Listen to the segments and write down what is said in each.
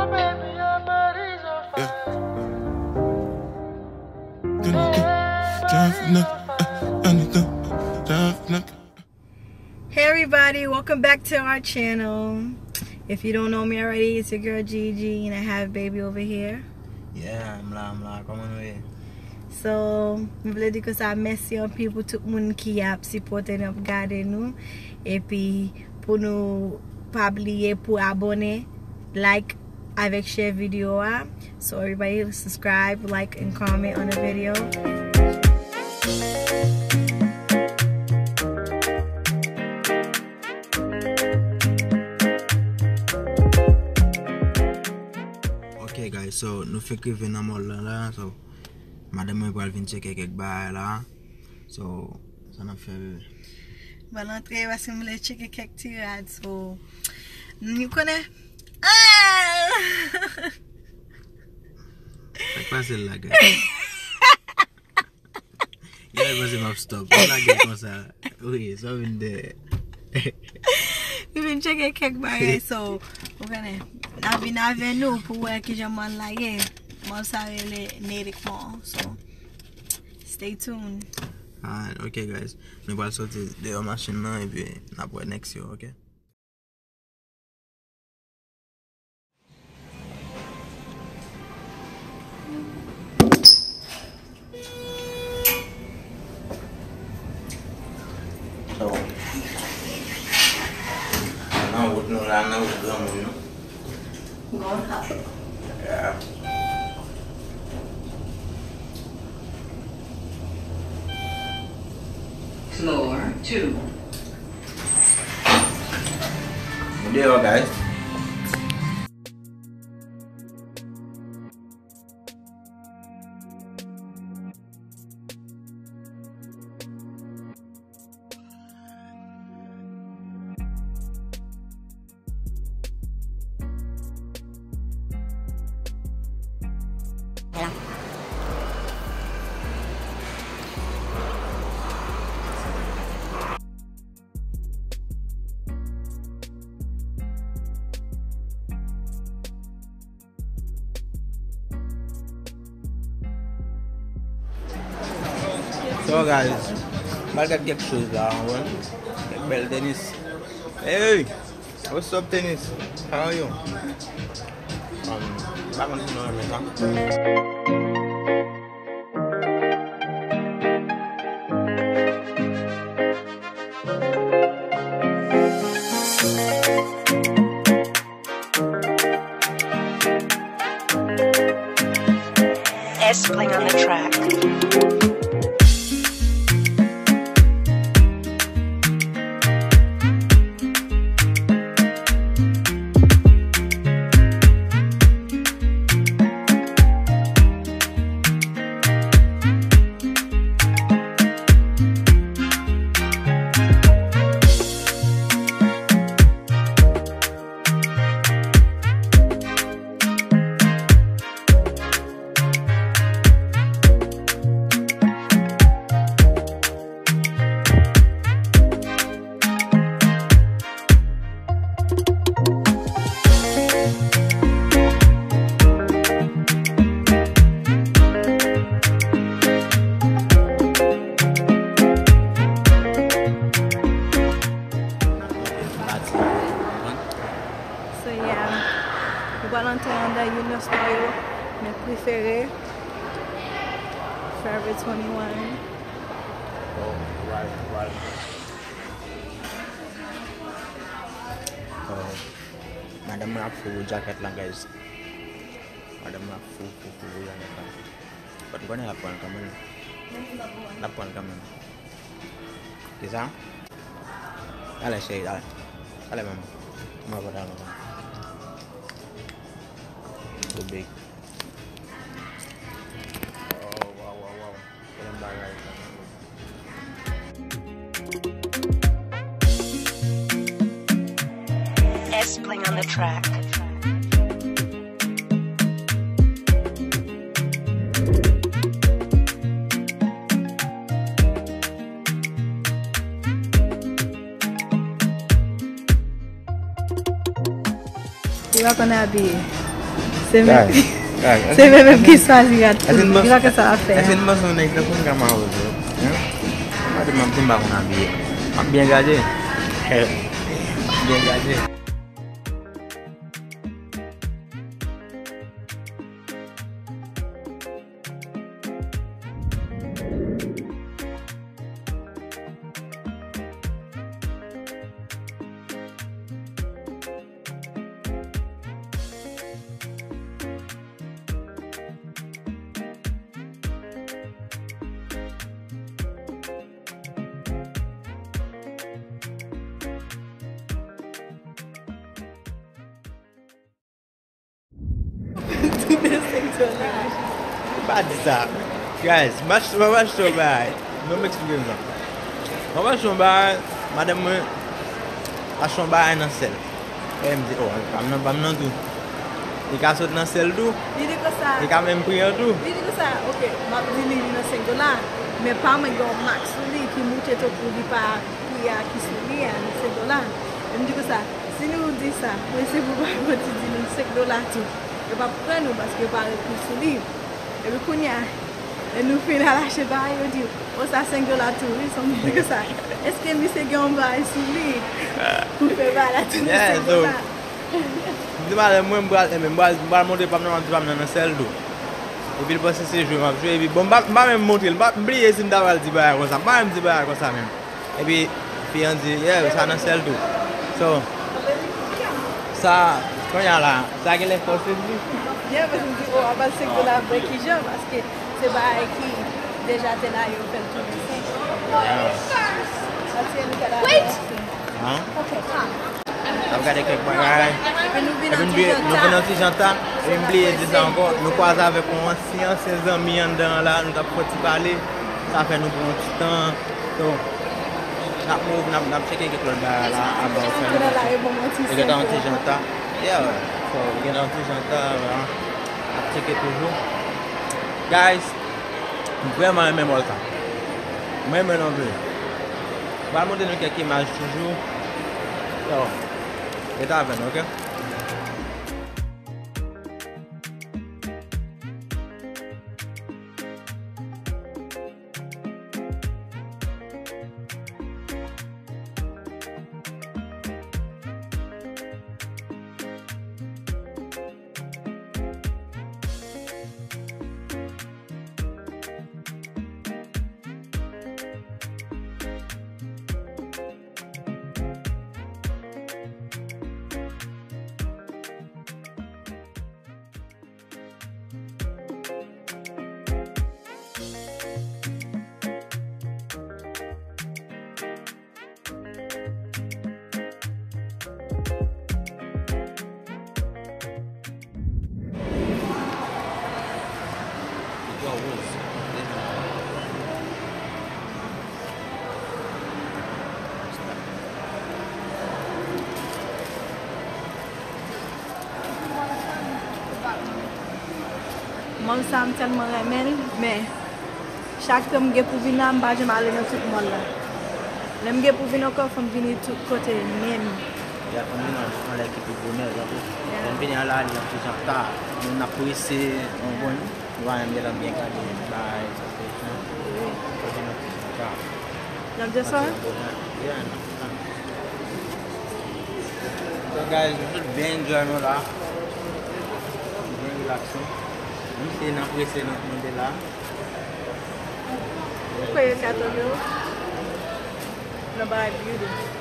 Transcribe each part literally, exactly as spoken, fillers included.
Yeah. Gonna get drive enough, uh, anything, drive enough. Hey everybody, welcome back to our channel. If you don't know me already, it's your girl Gigi and I have baby over here. Yeah, m la, m la. Kòman nou ye? So, m vle di konsa, mèsi anpil pou tout moun ki ap sipòte n, ap gade nou. Epi, pou nou pa bliye pou abòne, like, avèk share videyo a. So everybody subscribe, like, and comment on the video. Ok, guys, so nou fèk rive nan mall la, la, so madanm mwen pral vin tcheke kèk bagay la. So, sa n ap fè, bebe? Ban l antre paske m vle tcheke kèk ti rad, so, nou konnen. Ah! Sa k pase l la, guys? Guys, panse m ap stop. Ou lage l konsa. Wi, sa vin dèyè. Li vin tcheke kèk bagay, so, ou konnen. N ap vin avè nou pou wè kijan mall la ye. Mall sa rele Natick Mall, so, stay tuned. Alright, ok, guys. Nou pral soti deyò machin nan, epi n ap wè next yo, ok? So, nan wout nou la, nan wout granmoun nou. Granmoun la. Yeah. Floor two. Nou deyò, guys. So, guys, m al gad kèk choz la, w konprann? Kèk bèl tenis. Hey! What's up, tenis? How are you? Um, m pa konn si nou renmen sa. S Bling on the track. So, yeah. Nou pral antre anndan youn nan store yo, men prefere Forever twenty-one. Oh, right, right. Oh, madanm mwen ap fou pou jakèt la, guys. Madanm mwen ap fou, fou, fou pou jakèt la. But m konnen l ap pran l kanmenm. L ap pran l kanmenm. Kisa? Ale, cheri, ale. Ale, manman. Mwen pa ta lontan. Too big. Wow, wow, wow, wow. Bèl bagay, sa. S Bling on the track. Li pa konn abiye. Se menm, se menm ki swazi rat tou. Li pa konn sa l ap fè a. Èske n panse yon nèg tankou m ka mawon vre? Hein? Gade m ap di m pa konn abiye. M ap byen gade. M ap byen gade. Tounen senk dola. Ou pa di sa. Guys, m ap, m ap achte yon bagay. Non, m eksplike nou sa. M ap achte yon bagay, madanm mwen achte yon bagay nan sèl. E m di, oh, pa m nan, pa m nan tou. Li ka sot nan sèl tou. Li di konsa. Li ka menm pri an tou. Li di konsa, ok, m ap di li, li nan senk dola. Men pa mwen gen yon mak sou li ki moute tankou li pa pri a ki sou li a, senk dola. E m di konsa, si nou di sa, mwen se pou pa manti di nou senk dola tou. Yo p ap pran nou paske yo pa ret nou sou li. Epi kounye a, lè nou fin al achte bagay, yo di, o sa senk dola tou, wi, son moun konsa. Èske misye gen yon bagay sou li pou fè bagay la tounen senk dola? M di madanm mwen, m pral, enben, m pral, m pral montre pa m nan, m ap di pa m nan nan sèl tou. Epi l panse se jwe m ap jwe, epi bon, m pa, m pa menm montre l, m pa, m bliye si m ta pral di bagay konsa, m pa menm di bagay konsa menm. Epi fi an di, yeah, sa nan sèl tou. So, sa, kounye a la, sa gen lè fòse m di. Yeah, paske m di, oh, apa senk dola vre kijan, paske se bagay ki deja te la, yo fè l tounen senk. Yeah. Wait! Hein? Ok, come. N ap gade kèk bagay. Epi nou vin yon ti jan ta. Epi m bliye di sa ankò. Nou kwaze avèk yon ansyen, ansyen zanmi anndan an la. Nou t ap fè yon ti pale. Sa fè nou pran yon ti tan. So, n ap move, n ap, n ap tcheke kèk lòt bagay la. Avan fè nou. Li gentan yon ti jan ta. Yeah. So, li gentan yon ti jan ta la. N ap tcheke toujou. Guys, m vrèman renmen mòl sa. M renmen l anpil. M pral montre nou kèk imaj toujou. Yo, rete avè n, ok? Mòl sa, m tèlman renmen l, men chak tan m gen pou vin la, m pa janm ale nan tout mòl la. Lè m gen pou vin ankò, fò m vini tout kote, men. Ya, fò m vin an, an lè ki pi bonè, tankou lè m vini an la, li yon ti jan ta, moun ap prese, w konprann? Nou pa menm gentan byen gade bagay, sa se jan. Wi. Fò vin yon ti jan ta. N ap di sa? Ap di yon bonè. Yeah, n ap, n ap. So, guys, nou tout byen enjoy nou la. Byen relax nou. Menm si n ap prese, nou, nou te la. Ou kwè yo ka tande w? Nan bagay vye tou.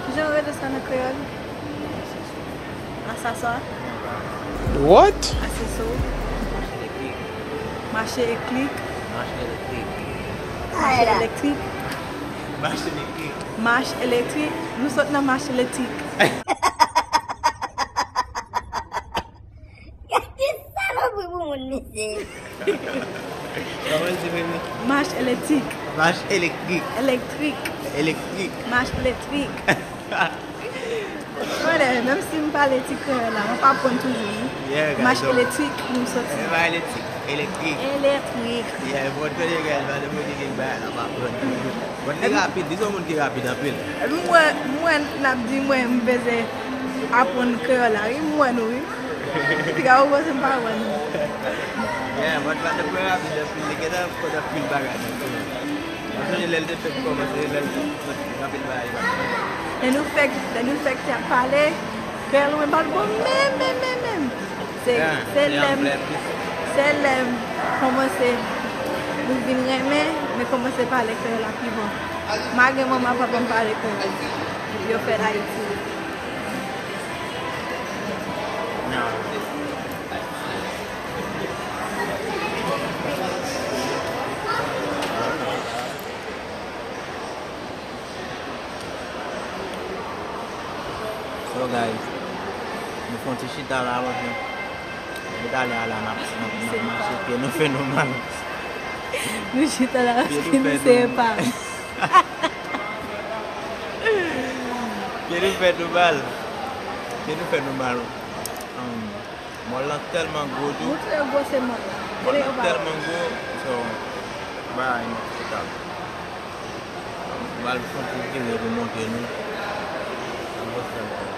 Kijan yo rele sa nan kreyòl? Asansè? What? Asansè. Mache elektrik. Mache elektrik. Mache elektrik. Mache elektrik. Mache elektrik. Nou sot nan mache elektrik. Gade salopri pou moun, mesye. Kòman l di, bebe? Mach elektrik. Mach elektrik. Elektrik. Elektrik. Mach elektrik. Konnen, menm si m pale ti kreyòl la, m ap aprann toujou, wi. Yeah, guys, mach so, elektrik, nou soti. E pa elektrik, elektrik. Elektrik. Yeah, bon, konnen, guys, pa de moun ki gen bagay la, m ap aprann toujou. Bon, li rapid, li se yon moun ki rapid anpil. Epi m wè, m wè n ap di mwen m bezwen aprann kreyòl la, wi, m wè nou, wi. Piga ou panse m pa wè nou. Yeah, but, but the program is a feel, li gentan konn anpil bagay nan kreyòl. Mwen sonje lè l te fèk kòmanse, lè l te soti, anpil bagay li pa t konnen. Lè nou fèk, lè nou fèk te ap pale, kreyòl mwen pa t bon menm, menm, menm, menm. Se, yeah, se se lè m, anglè plis. Se lè m kòmanse, m vin renmen, men kòmanse pale kreyòl la pi bon. Malgre manman papa m pale kreyòl, yo fèt Ayiti. No. So, guys, nou fè yon ti chita la, paske depi talè a la, n ap, n ap, n ap mache, pye nou fè nou mal. Nou chita la, pye nou fè nou mal. Pye nou se pa. Pye nou fè nou mal. Pye nou fè nou mal. Um, Mòl lan tèlman gwo tou. Moutre yo gwosè mòl la. Mòl lan tèlman gwo, so, bagay nou total. M al fè yon ti vire pou montre nou. An gwosè mòl la.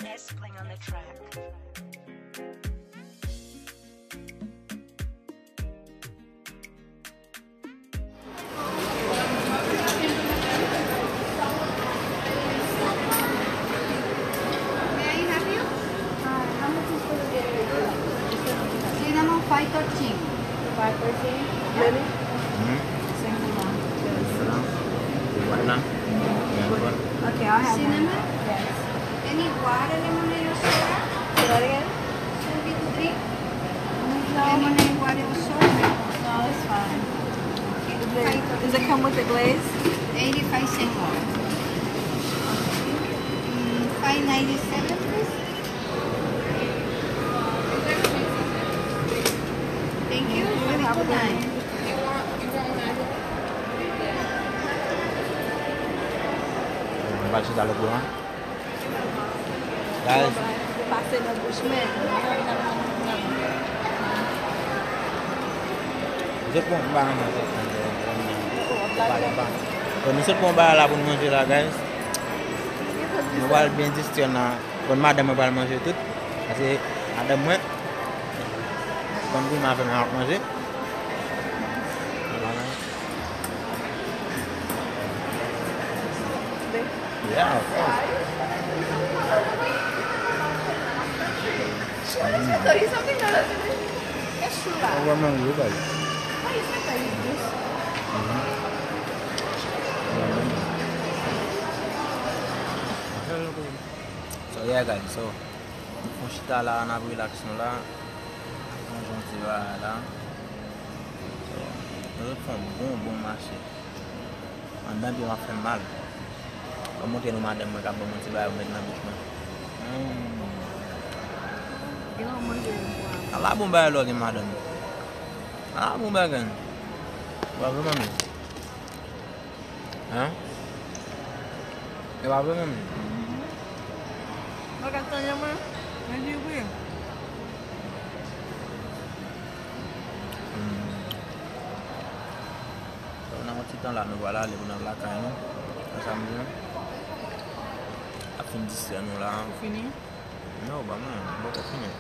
Best playing on the track. May I help you? Hi, I'm looking for the cinnamon five thirteen. Five thirteen? Really? Hmm? Cinnamon. Cinnamon. What now? Yeah, what? Okay, I'll have one. Cinnamon? Yes. Any water, lemonade, or soda? Say that again? Something to drink? No, lemonade, water, or soda? No, it's fine. Okay. Is it, does it come with a glaze? Eighty-five cent more. Mm, five ninety-seven, please. Thank you. Have a good night. Mwen pral chita lòt bò a. Guys. Pase nan bouch mwen. Zot bon, m pa renmen zot. Bon, nou sot pran bagay la pou nou manje la, guys. Nou pral byen distrè nan. Bon, madanm mwen pral manje tout. Paske madanm mwen, bon, pou m avè m ap manje. Yeah, of course. She always gonna tell you something that doesn't make. It's true, la. Ou wè mango, guys. Why you say that you do? So, yeah, guys, so, nou fè yon chita la, n ap relax nou la, manje yon ti bagay la. So, nou sot fè yon bon, bon mache. Anndan pye m ap fè m mal. Mwen montre nou madanm mwen k ap ban mwen ti bagay pou met nan bouch mwen. Hmm. Ala bon bagay lè w gen madanm. Ala bon bagay. Bravo, manmi. Hein? E pa vre menm? Bagay tande mwen, men li wi. Hmm. So, nan yon ti tan la, nou pral ale pou n al lakay nou. Nan samdi an. Ap fin distrè nou la. Ou fini? Non, ba mwen, mwen poko fini.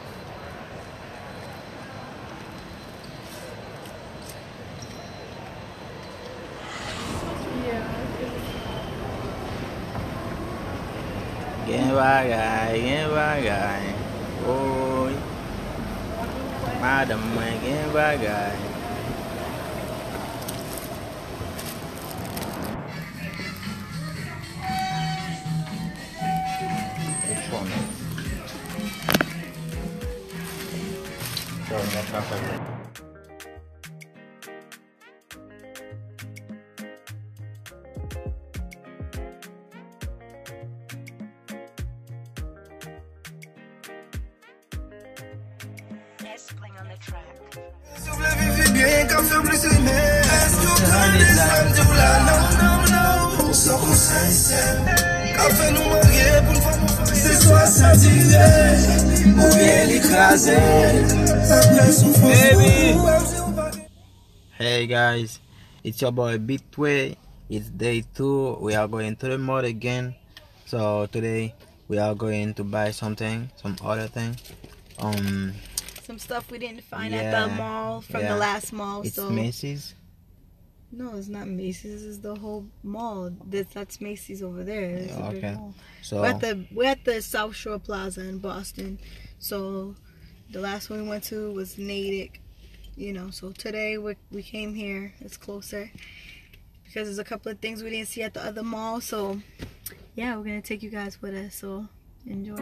Gen bagay, gen bagay. Woy. Madanm mwen gen bagay. Si w vle viv pi byen, k ap fè w plis renmen. Èske w konnen sa m di w la? Non, non, non. Sa w konsèy sèl k ap fè nou marye pou n fè nou fanmi. Se swa sa dire, oubyen li kraze. Apre soufrans nou, w ap di w pa gen. Hey guys, it's your boy Big Tway. It's day two. We are going to the mall again. So today we are going to buy something, some other thing. Um, Some stuff we didn't find at the yeah, mall from the yeah. last mall. It's so Macy's. No, it's not Macy's. It's the whole mall. That's, that's Macy's over there. It's yeah, a big okay. Mall. So we're at the we're at the South Shore Plaza in Boston. So the last one we went to was Natick, you know. So today we we came here. It's closer because there's a couple of things we didn't see at the other mall. So yeah, we're gonna take you guys with us. So enjoy.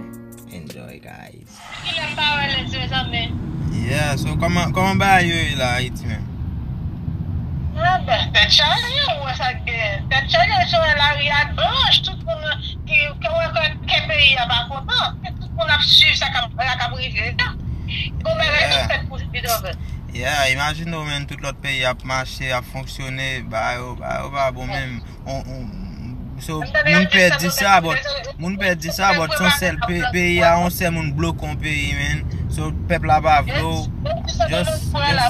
Enjoy, guys. Kilè m pa wè lèzye zanmi. Yeah, so kòman kòman bagay yo ye la Ayiti menm? Ah ben, tèt chaje, ou wè sa k gen. Tèt chaje, se wè lari a blanch, tout moun ki ki wè ke ke peyi a pa kontan. Tout moun ap swiv sa k ap sa k ap rive a. Gon bagay tout fèt pou li dòve. Yeah, imajine w menm tout lòt peyi ap mache, ap fonksyone, bagay yo bagay yo pa bon menm. On, on, so, moun pèdi sa, but moun pèdi sa, but se yon sèl pe- peyi a, yon sèl moun bloke yon peyi, man. So, pèp la pa vle w. Just, just anle.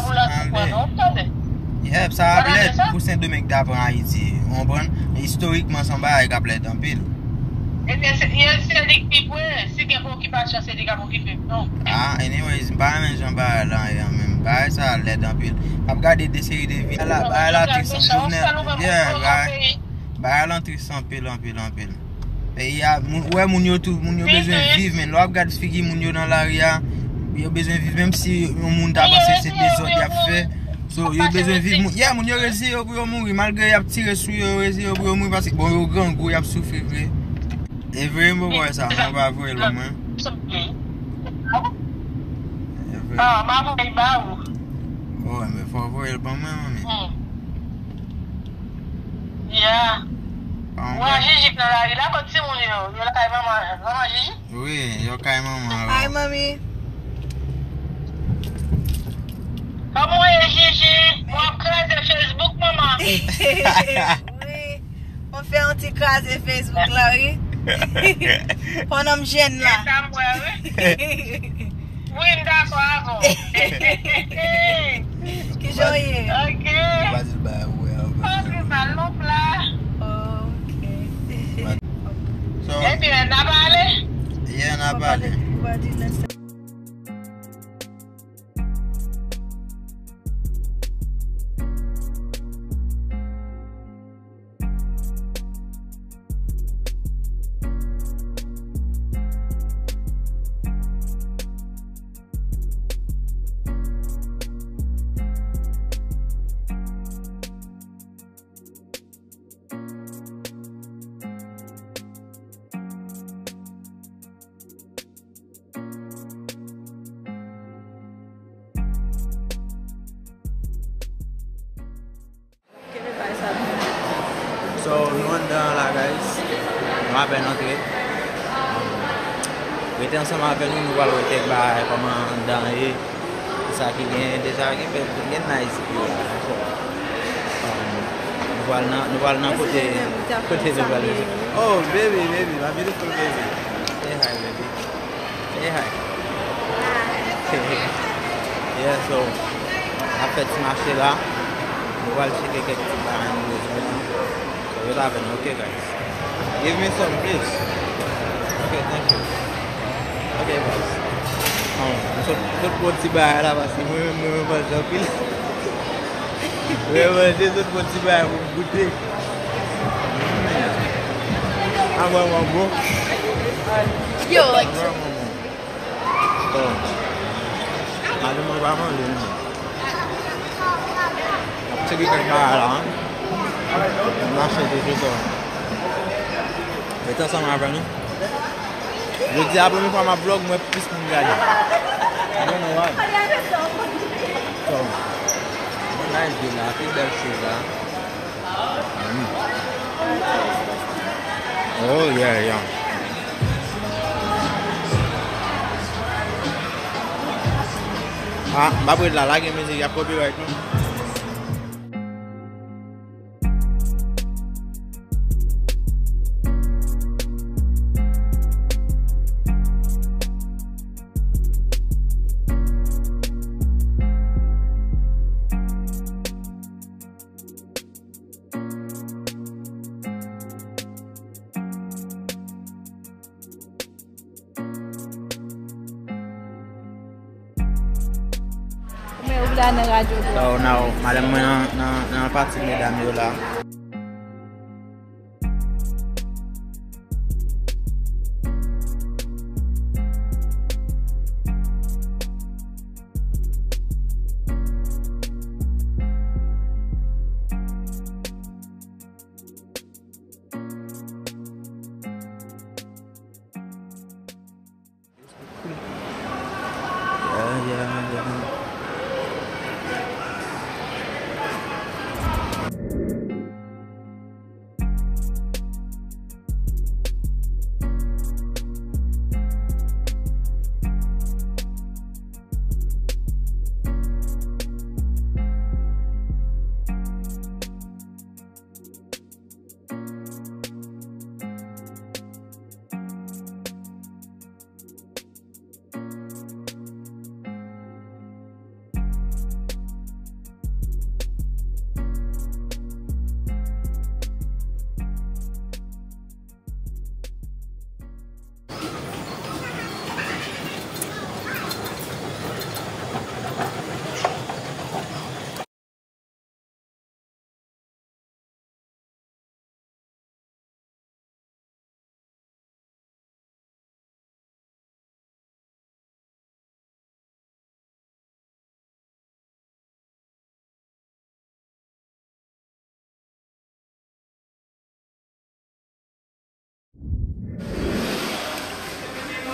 Yep, sa ap lèd pou Sendomeng ta pran Ayiti. Ou konprann? Istorikman, se yon bagay k ap lèd anpil. Ebyen, se, se li k pi pre. Si gen okipasyon, se li k ap okipe nou. Ah, anyways, m pa renmen jan bagay la ye an menm. Bagay sa lèd anpil. M ap gade de seri de videyo. Bagay la, bagay la tris anpil. Jovenel, yeah, bagay, bagay la tris anpil, anpil, anpil. Peyi a, moun, ou wè moun yo tou, moun yo bezwen viv, men lè w ap gad figi moun yo nan lari a, yo bezwen viv, menm si yon moun ta panse se dezòd y ap fè. So, yo bezwen viv, moun, yeah, moun yo reziye yo pou yo mouri, malgre y ap tire sou yo, yo reziye yo pou yo mouri, paske, bon, yo grangou, y ap soufri vre. E vre, m poko wè sa, mwen pa voye l ban mwen. E vre. Ah, m a voye l ba ou. Oh, men fò w voye l ban mwen, manmi. Hmm. Yeah. Pa yon bagay. Jiji k nan lari la, kot timoun yo? Yo lakay manman, manman Jiji? Wi, yo kay manman. Hi, manmi. Kòman w ye, Jiji? Mwen ap kraze Facebook, manman. Wi. Mwen fè yon ti kraze Facebook la, wi. Pandan m jèn la. E sa m wè, wi. Wi, m dakò avè w. Kijan w ye? Ok. Pa di l ba ou wè ankò. Pa di l ba l non pla. Ok. So, ebyen, n a pale? Yeah, n a pale. Ou pa di lè sa. So, nou anndan an la, guys. Nou apèn antre. Rete ansanm avè nou, nou pral wè kèk bagay, kòman anndan an ye. Sa ki gen deja, gen bèl, gen nice view. So, um, nou pral nan, nou pral nan kote, kote nou pral. Oh, baby, baby, my beautiful baby. Say hi, baby. Say hi. Yeah, so, n ap fè ti mache la. Nou pral cheke kèk ti bagay nou bezwen. So, rete avè nou, ok, guys? Give me some, please. Ok, thank you. Ok, boss. Bon, m sot, m sot pran ti bagay la, paske mwen menm, mwen manje anpil. Mwen manje, sot pran ti bagay pou m goute. A, vrèman bon. Yo, like, vrèman bon. Bon. Madanm mwen pa manje, non. N ap tcheke kèk bagay la, en. N ap mache tou, se sa. Rete ansanm avè nou. Jodi a, premye fwa m ap vlog, m wè plis moun gade. I don't know why. So, nice view la, pi bèl view la. Mm. Oh, yeah, yeah. Ah, m ap ret la, la gen mizik, y ap copyright nou. Ou men ou la nan radyo tou. So, now, madanm mwen nan, nan, nan pati medam yo la.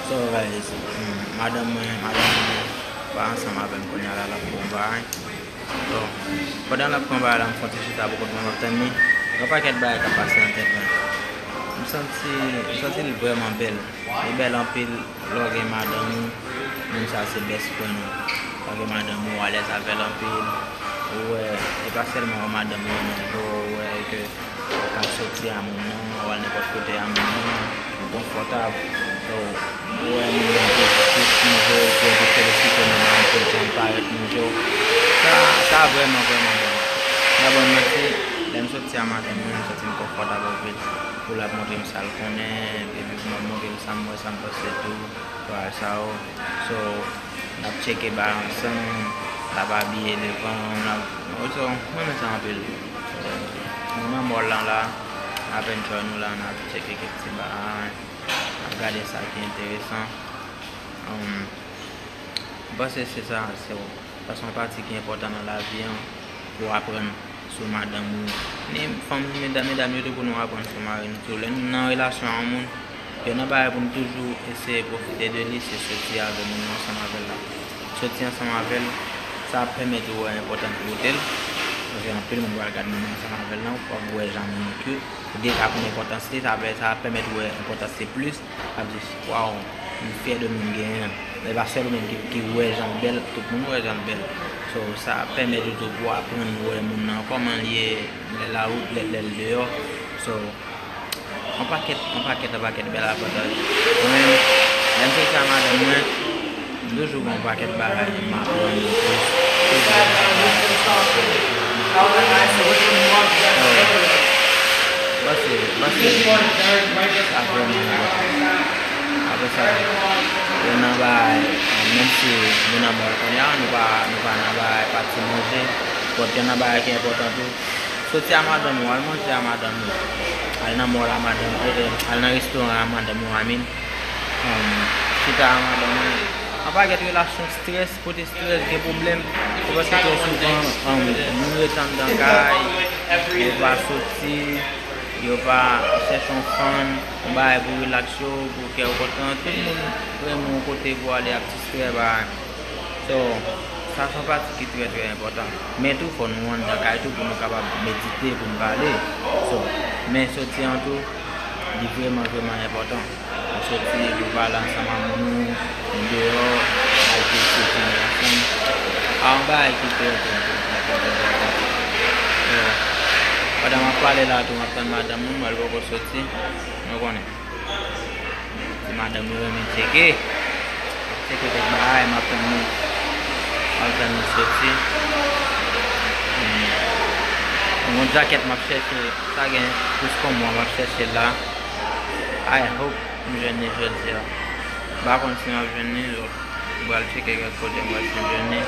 So, guys, mm, madanm mwen, madanm mwen pa ansanm avè m kounye a la, l ap pran bagay. So, pandan l ap pran bagay la, m fè yon ti chita pou kont mwen, m ap tann li. Yon pakèt bagay k ap pase nan tèt mwen. M santi, m santi l vrèman bèl. Li bèl anpil lè w gen madanm ou, moun sa se best friend ou. Lè w gen madanm ou, ou alèz avè l anpil. Ou wè, e pa sèlman wè madanm ou nan jou, ou wè ke w ka soti a moun nan, w al nenpòt kote a moun nan, ou konfòtab. So, ou wè moun nan te, te chanje, ou te, te felisite moun nan pou l jan l parèt nan jou. Sa, sa vrèman, vrèman bèl. M pa ba w manti, lè m soti a madanm mwen, m santi m konfòtab anpil. Pou l ap montre m sa l konnen, epi pou l ap montre m sa m wè, sa m panse tou. Bagay sa yo. So, n ap tcheke bagay ansanm, l ap abiye devan m, l ap, so, mwen renmen sa anpil. So, nou nan mòl lan la, n ap enjoy nou la, n ap tcheke kèk ti bagay, n ap gade sa ki enteresan. Um, m panse se sa, se, sa se yon pati ki enpòtan nan lavi an, pou w aprann sou madanm ou. Ni fanm, medam, medam yo tou pou nou aprann sou mari nou tou. Lè nou nan relasyon a yon moun, yonn nan bagay pou nou toujou eseye pwofite de li, se soti avè moun nan ansanm avè l la. Soti ansanm avè l, sa ap pèmèt ou wè enpòtans bote l. Paske anpil moun pral gad moun nan ansanm avè l la, w ap wè jan moun nan cute. Ou deja konn enpòtans li, sa ap, sa ap pèmèt ou wè enpòtans li plis. Ap di, waw, m fyè de moun m genyen an. E pa sèl ou menm ki, ki wè jan l bèl, tout moun wè jan l bèl. So, sa ap pèmèt ou tou pou w aprann wè moun nan kòman l ye, lè l awout, lè, lè l deyò. So, yon pakèt, yon pakèt, yon pakèt bèl avantaj. Mwen menm, lè m soti ak madanm mwen, m toujou gen yon pakèt bagay m aprann yo tou. Toujou gen yon pakèt bagay. Pase, pase, sa vrèman enpòtan. Apre sa, yo nan bagay, menm si nou nan mòl kounye a, nou pa, nou pa nan bagay pati manje, but yo nan bagay ki enpòtan tou. Soti a madanm ou, al manje a madanm ou, al nan mòl a madanm, eh, eh, al nan restoran a madanm ou, I mean. Um, chita a madanm ou. Yon pakèt relasyon strès, kote strès gen pwoblèm, se paske twò souvan, um, moun ret anndan kay, yo pa soti, yo pa chèche yon fun, yon bagay pou relax yo, pou kè yo kontan. Tout moun renmen yon kote pou ale ap distrè, bagay. So, sa se yon pati ki trè, trè enpòtan. Men tou, fò nou anndan kay tou pou nou kapab medite, pou nou pale. So, men soti an tou, li vrèman, vrèman enpòtan. Nou soti, nou pale ansanm ak moun nou, nou deyò, nou al fete, nou ansanm. A yon bagay ki trè, trè, trè, trè, trè enpòtan. So, pandan m ap pale la tou, m ap tann madanm mwen, mwen, l poko soti. Nou konnen. Se madanm yo renmen tcheke. Tcheke kèk bagay, m ap tann li. M ap tann li soti. Hmm. Yon jakèt m ap chèche, sa gen plis kon mwa m ap chèche l la. I hope m jwenn li jodi a. M pa konn si m ap jwenn li, m pral tcheke kèk kote m wè si m jwenn li.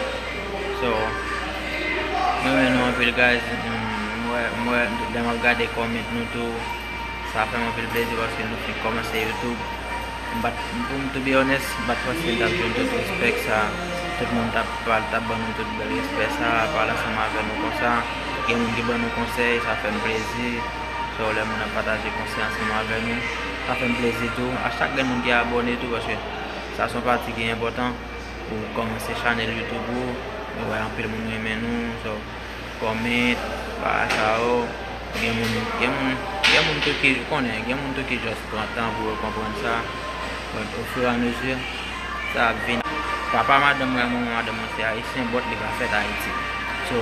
So, mwen renmen nou anpil, guys. Hmm, m wè, m wè, lè m ap gade comment nou tou, sa fè m anpil plezi paske nou fin kòmanse YouTube. M pa t, pou m to be honest, m pa t panse m t ap jwenn tout respect sa, tout moun t ap pale, t ap ban nou tout bèl respè sa, pale ansanm avè nou konsa. Gen moun ki ban nou konsèy, sa fè m plezi. So, lè moun ap pataje konsèy ansanm avè nou, sa fè m plezi tou. A chak grenn moun ki abòne tou, paske sa se yon pati ki enpòtan pou kòmanse chanèl YouTube ou. Nou wè anpil moun renmen nou, so, comment, bagay sa yo. Gen moun, gen moun, gen moun tou ki konnen, gen moun tou ki just pran tan pou yo konprann sa. But au fur et à mesure, sa ap vini. Papa madanm mwen, manman madanm mwen se ayisyen, but li pa fèt Ayiti. So,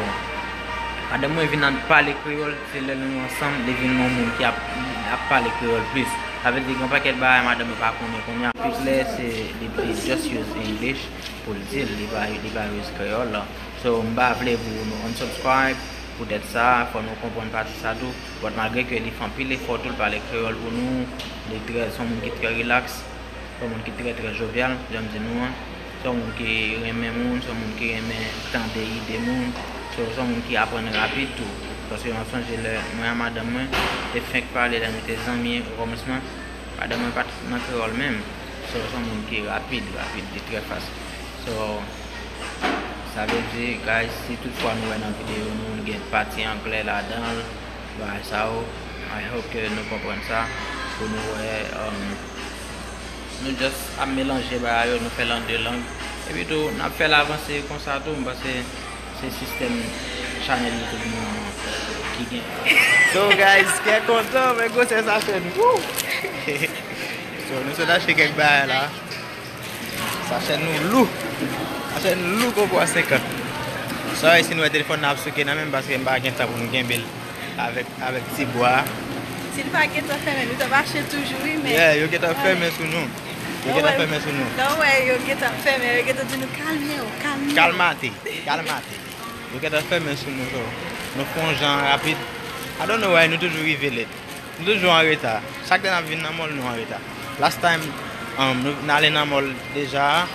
madanm mwen vin ap pale kreyòl, se lè nou ansanm, li vin yon moun ki ap, ap pale kreyòl plis. Sa vle di, gen pakèt bagay madanm mwen pa konnen kounye a. Pi klè, se li, li just use English pou l di l, li pa, li pa use kreyòl la. So, m pa vle pou nou unsubscribe, poutèt sa, fò nou konprann pati sa tou. But malgre ke li fè anpil efò tou, l pale kreyòl pou nou, li trè, se yon moun ki trè relax, se yon moun ki trè, trè jovial, jan m di nou an. Se yon moun ki renmen moun, se yon moun ki renmen tande ide moun, so, se yon moun ki aprann rapid tou. Paske m ap sonje lè mwen ak madanm mwen te fenk pale, lè nou te zanmi okòmansman, madanm mwen pa t nan kreyòl menm. So, se yon moun ki rapid, rapid, li trè fas. So, sa vle di, guys, si toutfwa nou wè nan videyo nou, nou gen pati anglè ladan l, bagay sa yo, I hope ke nou konprann sa, pou nou wè, um, nou just ap melanje bagay yo, nou fè l an de lang. Epi tou, n ap fè l avanse konsa tou, m panse se sistèm chanèl YouTube nou an ki gen. So, guys, kè kontan, men gwosè sa fè nou. Woo! So, nou sot achte kèk bagay la. Sa chèn nou lou. Sa chèn lou kon bwa senkant. Sorry si nou wè telefòn nan ap souke nan men m paske m pa gen tan pou m kenbe l avèk, avèk ti bwa. Si l pa gentan fèmen, nou t ap mache toujou, wi, men. Yeah, yo gentan fèmen sou nou. Yo gentan fèmen sou nou. Lè w wè yo gentan fèmen, yo gentan di nou, "Kalme w, kalme w." Kalmate, kalmate. Yo gentan fèmen sou nou, so, nou fè yon jan rapid. I don't know why nou toujou rive late. Nou toujou an reta. Chak lè n ap vin nan mall, nou an reta. Last time, um, nou, n ale nan mall deja,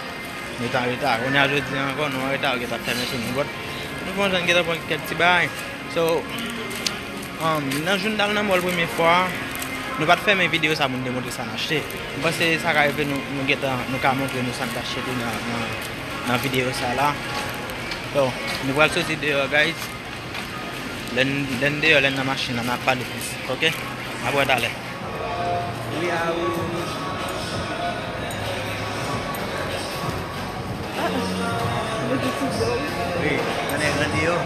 nou t an reta. Kounye a jodi a ankò, nou an reta, yo gentan fèmen sou nou. But, nou fè yon jan, gentan pran kèk ti bagay. So, um, nan jou n t al nan mall premye fwa, nou pa t fèmen videyo sa pou n te montre sa n achte. M panse sa ka rive nou, nou gentan, nou ka montre nou sa n t achte tou nan, nan, nan videyo sa la. So, nou pral soti deyò, guys. Lè n, lè n deyò, lè n nan machin nan, n ap pale plis, oke? N ap wè talè. Wi, konnen grandi yo.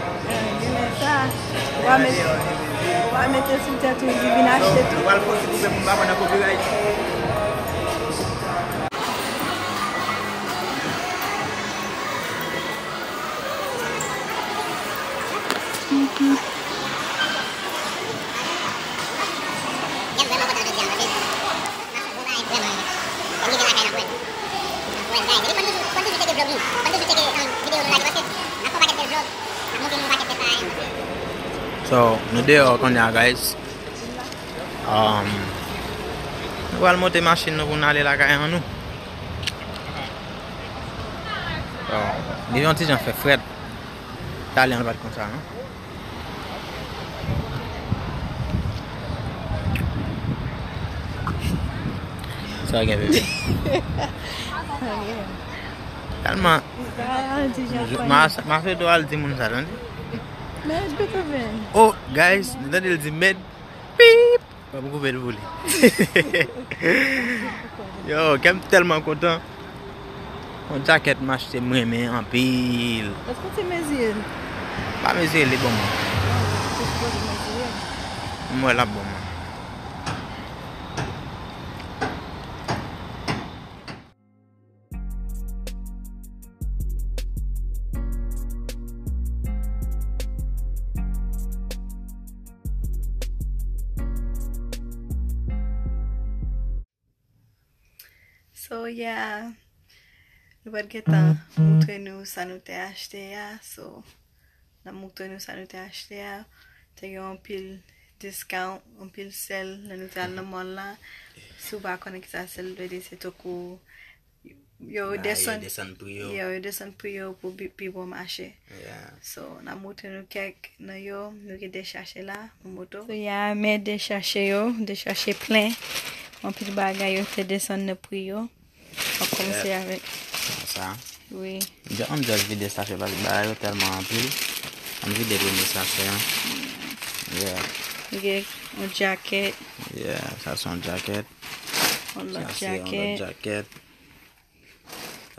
Genlè sa. Wa met, wa mete sou tèt ou epi vin achte tou. Nou pral fè ti koupe pou n pa pran nan copyright. So, nou deyò kounye a, guys. Um, nou pral monte machin nou pou n ale lakay an nou. So, li yon ti jan fè frèt. Talè an pa t konsa, non? Sa gen, bebe. Tèlman. Ma, ma fè dwa al di moun sa, tande. Oh, guys, nou tande l di mèd. Pip! Ban m koupe l pou li. Yo, kè m tèlman kontan. Yon djakèt m achte m renmen anpil. Èske w te mezire l? M pa mezire l, li bon mwen. M wè l ap bon mwen. So yeah, nou pa t gentan moutre nou sa nou te achte a. So, n ap moutre nou sa nou te achte a. Te gen anpil discount, anpil sèl lè nou te al nan mall la. Si w pa konnen kisa sèl vle di, se tankou yo desann pri yo. Yo desann pri yo pou pi bon mache. So, n ap moutre nou kèk nan yo, nou gen dechache la, nan moto. So, ya, men dechache yo, dechache plen. Anpil bagay yo te desann nan pri yo. An kòmanse avèk. Sa. Wi. An just vide sachè paske bagay yo tèlman anpil. An vide premye sachè an. Yeah. Gen yon djakèt. Yeah, sa se yon djakèt. Yon lòt djakèt.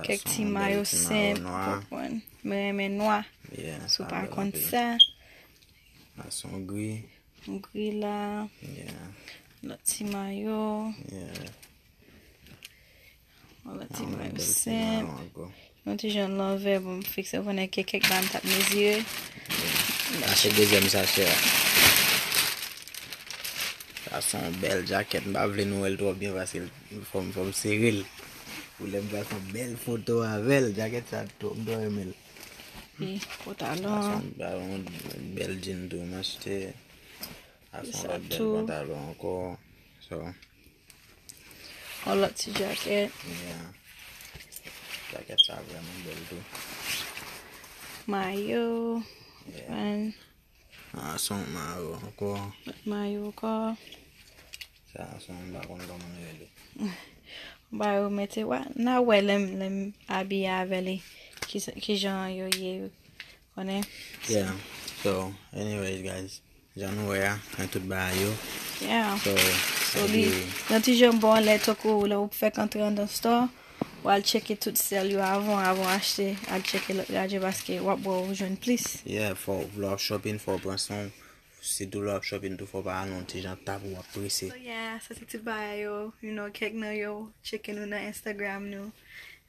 Kèk ti mayo senp, w konprann. Mwen renmen nwa. Si w pa konn sa. Sa se yon gri. Yon gri la. Lòt ti mayo. Yon lòt ti mayo senp. Yon ti jan lòvè, bon, m fikse, w konnen ke kèk bagay m t ap mezire. Sa se dezyèm sachè a. Sa se yon bèl djakèt. M pa vle nou wè l twò byen paske fò m, fò m sere l. Pou lè m pral fè yon bèl foto avè l. Djakèt sa twò, m twò renmen l. Wi, pantalon. Sa se yon bèl jean tou m achte. Sa se yon lòt bèl pantalon ankò. So. Yon lòt ti djakèt. Yeah. Djakèt sa vrèman bèl tou. Mayo. Yeah. Sa se yon mayo ankò. Lòt mayo ankò. Sa se yon, m pa konn kòman l rele. Mayo mete, wa, n a wè lè m, lè m abiye avè li. Ki, ki jan yo ye, konnen. Yeah. So, anyways, guys, jan nou wè a, men tout bagay yo. Yeah. So, li, yon ti jan bon lè tankou lè w fèk antre anndan store, w al tcheke tout sèl yo avan, avan w achte, al tcheke lòt radyo paske w ap wè w jwenn plis. Yeah, fò, lè w ap shopping, fò w pran san w. Sitou lè w ap shopping tou, fò w pa al yon ti jan ta pou w ap prese. So, yeah, sa se tout bagay yo, you know, kèk nan yo, tcheke nou nan Instagram nou.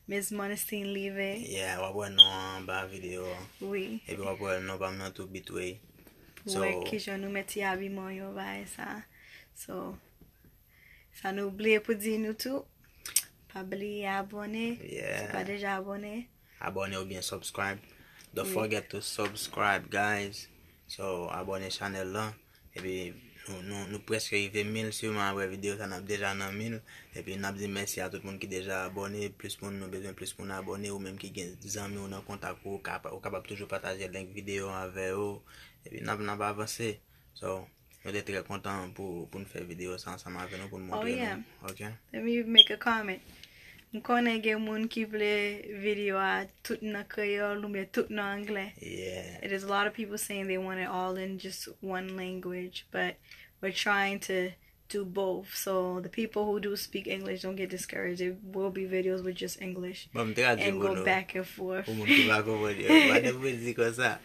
Miss Monesteen Live. Yeah, w ap wè non an anba videyo an. Wi. Epi w ap wè non pa m nan tou Bitway. Pou wè kijan nou met ti abiman yo, bagay sa. So, sa nou bliye pou di nou tou, pa bliye abòne. Yeah. Si w pa deja abòne. Abòne oubyen subscribe. Don't forget to subscribe, guys. So, abòne chanèl lan. Epi nou, nou, nou prèske rive mil, siman apre videyo sa n ap deja nan mil. Epi n ap di mèsi a tout moun ki deja abòne, plis moun, nou bezwen plis moun abòne, ou menm ki gen zanmi w nan kontak ou, ou ka, ou kapab toujou pataje link videyo an avè yo. Epi n ap, n ap avanse. So, nou te trè kontan pou, pou n fè videyo sa ansanm avè nou, pou n montre nou. Oh, yeah. Ok? Let me make a comment. M konnen gen moun ki vle videyo a tout nan kreyòl oubyen tout nan anglè. Yeah. It is a lot of people saying they want it all in just one language, but we're trying to do both. So the people who do speak English, don't get discouraged. There will be videos with just English. Bon, m tradui pou nou. And go back and forth. Pou moun ki pa konprann yo, pa de poezi konsa.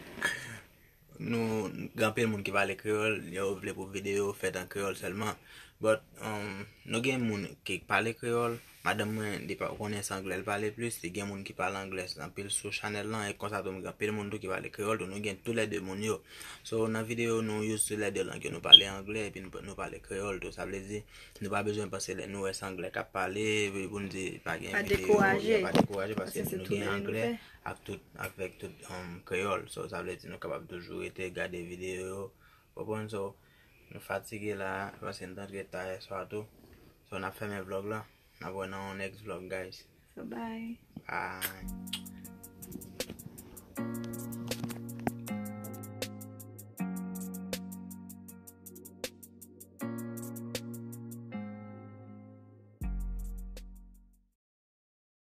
Nou gen anpil moun ki pale kreyòl, yo vle pou videyo fèt an kreyòl sèlman. But, um, nou gen moun ki pale kreyòl, madanm mwen, li pa konnen se anglè l pale plis, li gen moun ki pale anglè anpil sou chanèl lan, e konsa tou, gen anpil moun tou ki pale kreyòl tou, nou gen toulède moun yo. So, nan videyo, nou use toulède lang yo, nou pale anglè, epi nou, nou pale kreyòl tou, sa vle di, nou pa bezwen panse lè nou wè se anglè k ap pale, pou n di pa gen videyo, pa dekouraje, paske nou gen anglè ak tout, avèk tout, um, kreyòl. So, sa vle di nou kapab toujou rete gade videyo yo. Konprann? So, nou fatige la, paske n t antre ta yè swa tou. So, n ap fèmen vlòg la. N ap wè nan yon next vlog, guys. Bye bye. Bye.